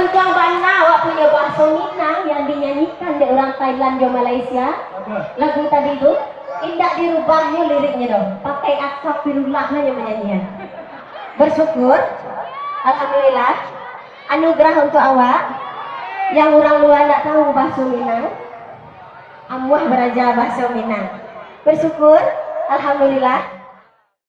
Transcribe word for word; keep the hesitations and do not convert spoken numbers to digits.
Panjang bana awak punyo bahaso Minang yang dinyanyikan dek urang Thailand jo Malaysia. Lagu tadi tu, indak dirubahnyo liriknyo doh. Pakai astagfirullah nyo manyanyian. Bersyukur, alhamdulillah, anugerah untuk awak yang urang lua ndak tahu bahaso Minang, amuah baraja bahaso Minang. Bersyukur, alhamdulillah.